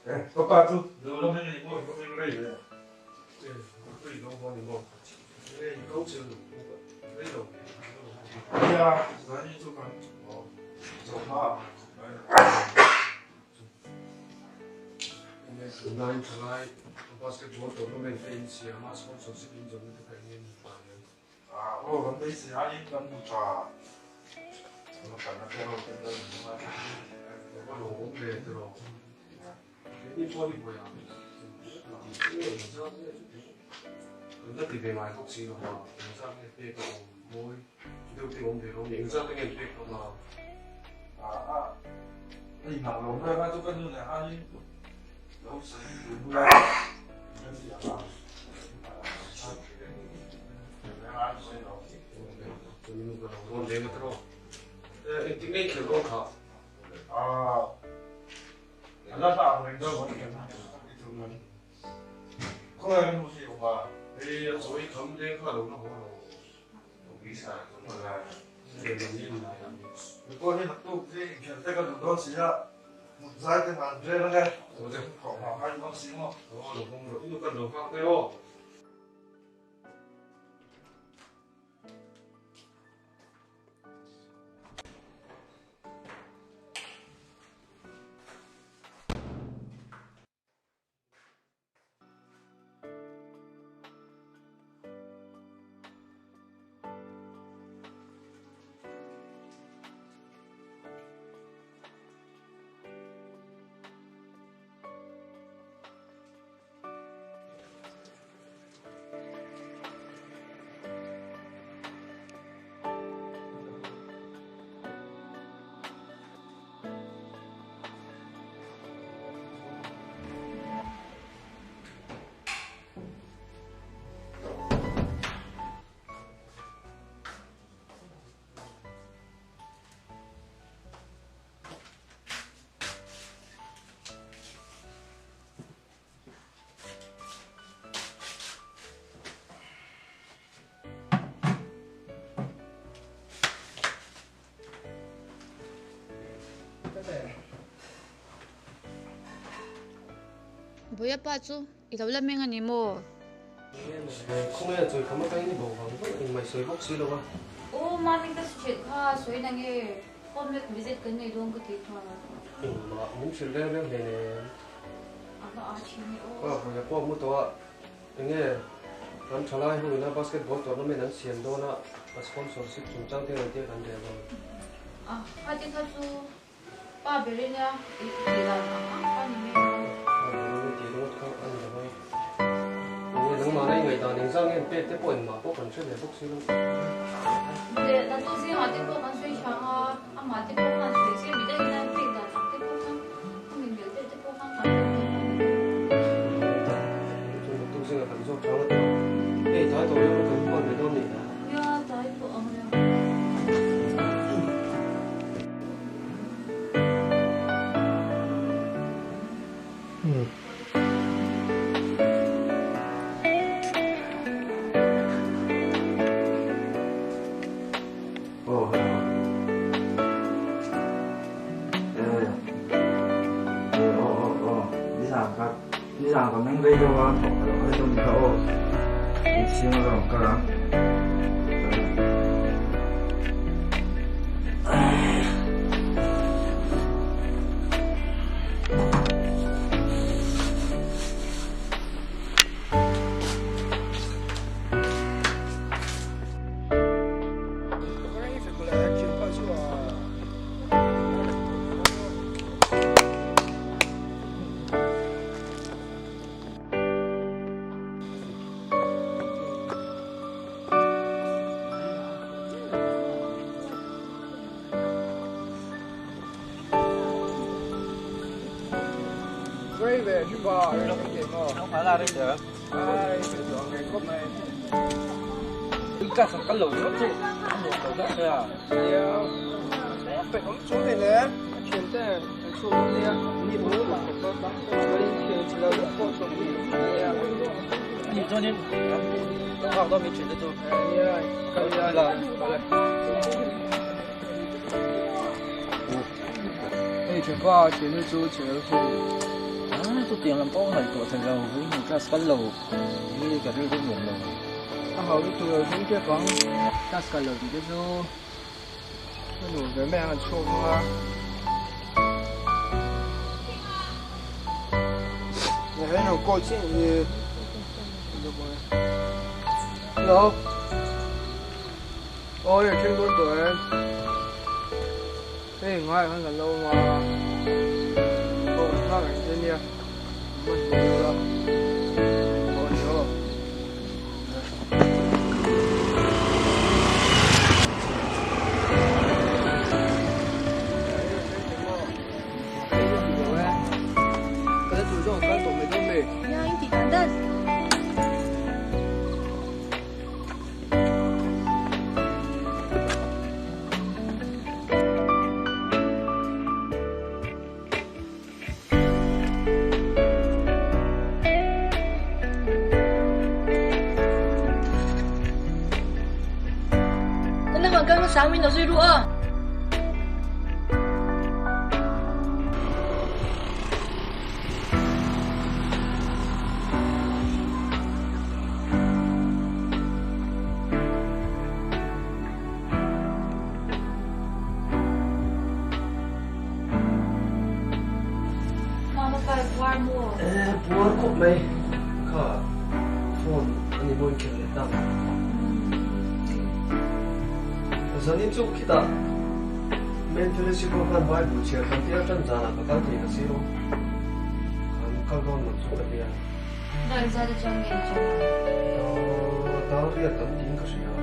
Ka pa chu lo la meng ni maw, ka meng rei ve. Nia, zani chu kan zo hma ang. Tunlai thalai basketball tournament te in siam a, sponsorship in zawmna te kha eng nge ni ta ang? Aw kan beisei aiin kan hmu tha. Kan la hre ho ten lal in hmang a. Ka lo awm ve tiraw. Keini pawh hi vawiah kan la ti ve ngai bawk si lo a, engzat nge pek a awm mawi deuh te awm ve lo ni, engzat nge an pek hlawm a? A inang lo mai a, chu ka nu nen khanin lo sawi dun ula kan ti ang a. Engtik nge khelh dawn kha? Hei a chawi kham leng kha lo la haw lo. Buia pa chu i lo la meng a ni maw? Khawnge a chawi kham atangin i bo vang vang engmah i sawi bawk si lo a. Aw mami ka hrilh kha sawi na nge home leh visit kan nei dawn ka tih kha. Engmah min hrilh reng reng hleinem. A va a thin e aw. Pa Buia pawh a mu tawh a, enge kan thalai ho ina basketball tournament an siam dawn a, a sponsorship chungchang te rawn tia kan rel dawn. A, khati kha chu Pa ber i nia i tih dan ang ang kha ni mai a. Pa ber i tih ringawt kha a ni lo a. Enge nangmahna i ngaihdan engzah nge an pek te pawh engmah pawh kan hre ve bawk si lo. Le Natu zingah te pawh kan sawi hrang a, amah te pawh khan sawi se midang in an pek dan ang te pawh khan a mi mil deuh te pawh khan kan pek dawn a ni mai a. Chu Natu zingah kan zawk hrang a tawh. Hei tlai tawh leh kan hman ve dawn a ni. Nia tlai pawh ang reng. Chutiang lam pawh ka ngaihtuah thei lo, vawiin class kal lo hi ka rilru nuam lo. A hau lutuk lo ding tep ang. Class kal lo tih te chu ka nuam ve mai ang an chhuak ang a. Hello call chiah hi. Hello. Aw hei thleng dawn tawh em. Hei ngaiah khan kan lo awm a, aw kan nghak reng che nia, min hman hmuh deuh la, aw ni aw. Puar khawp mai kha phone a ni maw inkhelh leh tak. Zanin chu khitah main fellowship ho khan Bible chhiar kan tia tan zanah ka kal thei ka sir aw. Kan kal dawn lo chu ka tia. Dar riat an tiin ka hria a,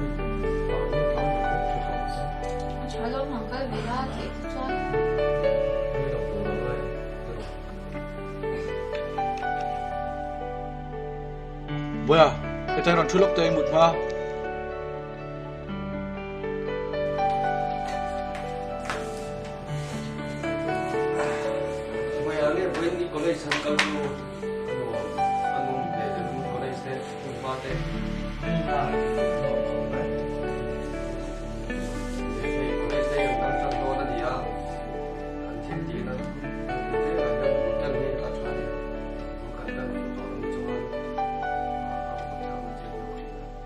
dar riat lam ka pawh hre tawh lo. Rei lo tur a ngai erawh. Bawiha, hetah rawn thu lawk teh i mut hma. Bawiha nge vawiin ni college han kal chu a nuam a nung ve em college te hmunhma te a nuam khawp mai. Hei college te hian kan tan dawn a ni a, kan thil tihna te ah hian bul tan hi a tha a ni. Bul kan tan fuh tawh loh chuan a upat thlakna thil deuh thin a.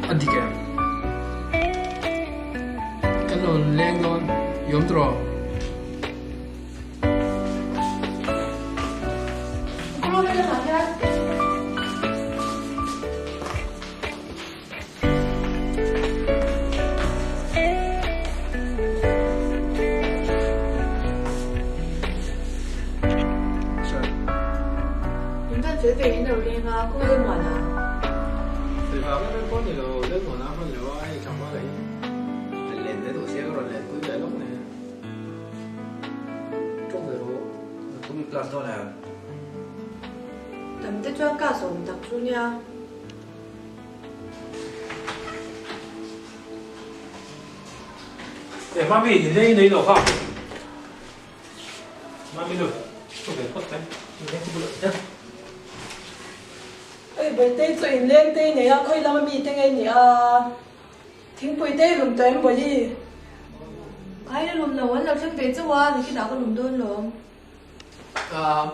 A dik em? Kan rawn leng dawn i awm tawh. Class dawn em? Tam te chuan class awm tak chu nia. E Mami, in leng i nei lo kha. Mami nu, thu ve phawt mai. In leng chu bulah nia. Oi Bawihtei chu in leng te i nei a, khawi lama mi te ngei ni a? Thingpui te i lum tawh em Bawihi? Ai la lum lo, an lo thleng ve chauh a, nikinah ka lum dawn lawm.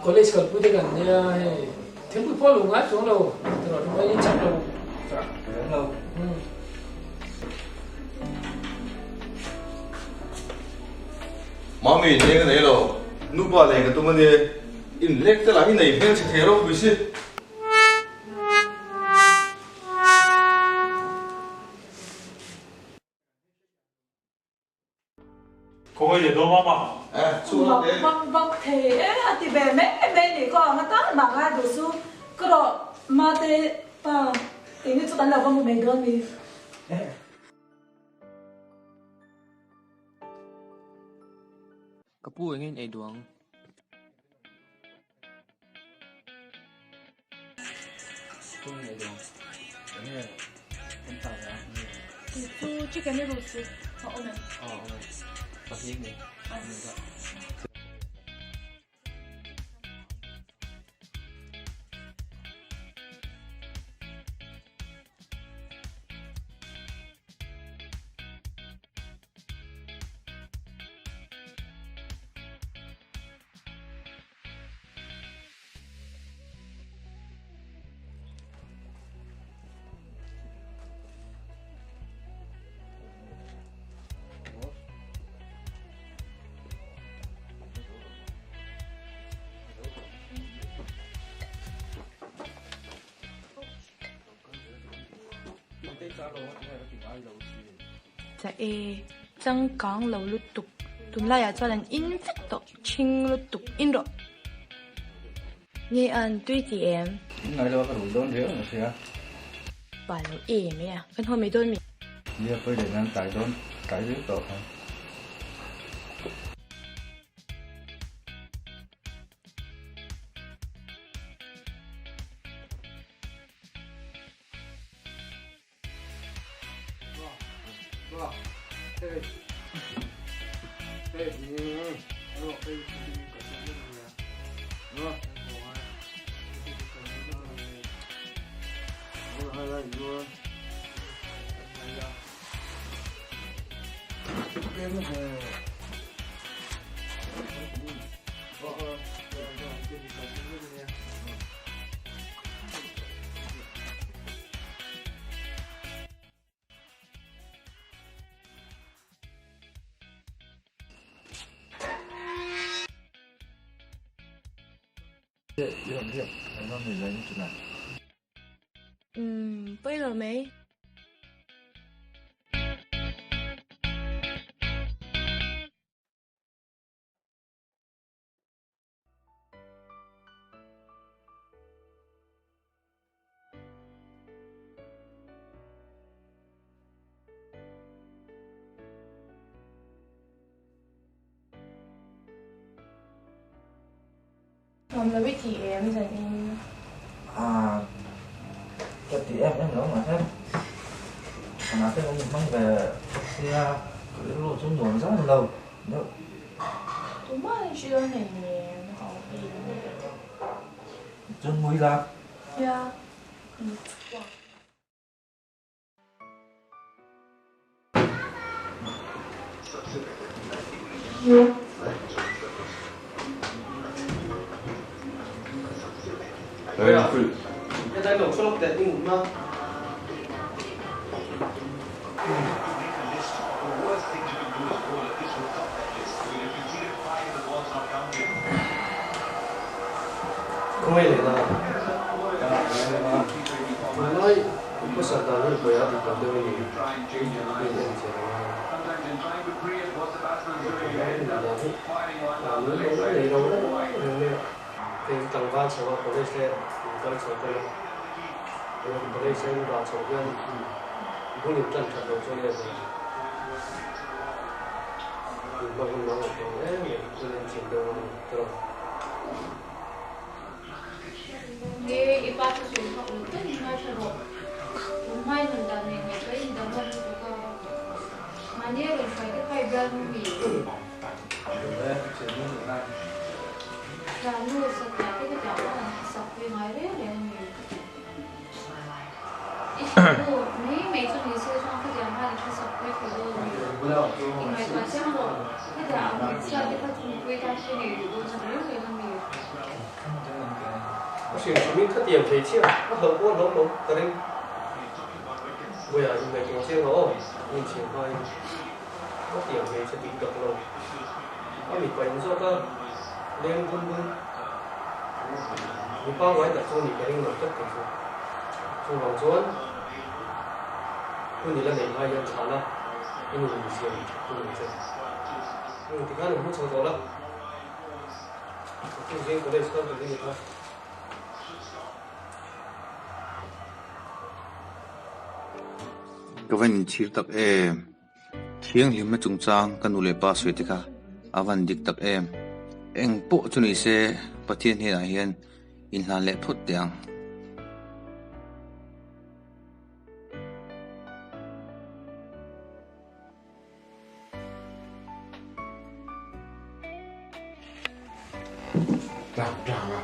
College kalpui te kan nia hei, thingpui pawh a lum ngai chuang lo, tiraw tumah in chak lo. Reng lo. Mami in leng a nei lo, nupa leng ka tum a nia, in lek te lah hi nei hmelchhe thei ropui si. Khawngaih leh dawn mama. Mak vak vak thei e a ti ve mai mai nih khaw ang atan mah ngai duh chu ka rawh mate pa eng hi chu kan lo va hmu mai dawn ni. Ka pu engin ei duh ang. Chu chicken noodles chu a awm em? Cha e, changkang lo lutuk. Tunlaiah chuan an in vek tawh thing lutuk in rawh. Nge an tui ti em? In ngai lo a ka rui dawn riau ang sia. Pa lo em e a, kan haw mai dawn mi? Nia pawi leh nan tlai dawn tlai riau tawh kha. Umm, pawi lo mai. Nuam lo i ti em zan in? À, ka ti em em lo mahse Kana te awm hmang ve sia ka rilru chu nuam zan lo deuh. Tumah in hrilh a nei nem a awm em? Chuan mui la. Nia, ka ni chhuak. Khawsak dan hi pawih a dik lo deuh a ni tih en chian a ngai. Dan hi an lo nei lo reng reng mai a. Hei tlangval chho a college te in kal chho tan a, college a in rah chhoh hian bul in tan that loh chu a ni a ni. In hma hun a ngaihtuah em em, in en chian deuh a ni tawh. Nge i pa chu sawi chhuak lo takin ngaithla rawh. Tun hmai nun dan nen ngaihtuah in danglam lutuk a. Mahni a rawn hruai te kha i bialnu mi? Thiannu satliah te ka tiang khan an sak pui ngai reng reng a ni. I thiannu mai mai chu ni se chuan khatiang khan i hresak pui thei dawn a ni. I ngaihtuah chiang rawh, khatiang ang hmeichhia te kha chu nupui tan pui nei duh dawn a ni reng reng a mi. A hrim hrimin khatiang hmeichhia a hlauh pawh a hlauh lo ka ring. Vawiah i ngaihtuah chiang rawh aw, a inchhiar hmain khatiang hmeichhe tih tak lo a mipa in zawk a leng bun bun. Mi pangngai tak chu nih ka ring lo tlat kei chu. Chuvang chuan hun i la neih lai hian thlah la, i nun insiam hun ang che. Heng tikhan an hmu chho tawh la, chu zing college kal tur i ni kha. Ka va inchhir tak em? Thianghlimna chungchang ka nu leh pa sawi te kha a van dik tak em? Eng pawh chu ni se Pathian hnenah hian inhlan leh phawt teh ang. Tlang tlang a.